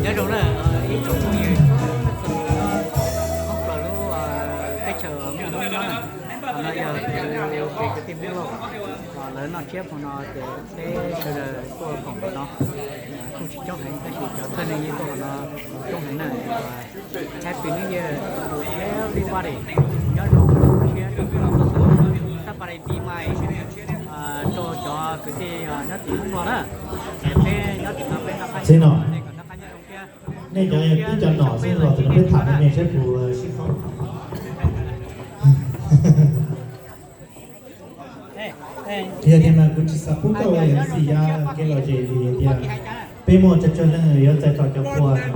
Nyob zoo na, ib tsoom phooj ywg txhua tus nyob thoob plaws lub teb chaws Nplog no, qhov no yog peb kwv tij Nplog, lawv noj tsiab hmo no ces peb sawv daws tuaj koom no kuj tsis coob heev tab sis cov thawj neeg yeej tuaj hauv no coob heev na. Happy New Year to everybody. Nyob zoo, tshiab rau txhua tus, xab pas dai pis mais rau cov kwv tij nyob tim Hmoob Nplog na. Peb nyob tim no peb noj qab nyob zoo thiab. Nej cov yog tib cov nom xwb los txog peb tham nej saib puas sib qab. Yog tias mas kuv tsis xav pub koj ua M C yav kev lom zem vim tias peb muaj tsawg tsawg leej yuav txais tos cov puas no.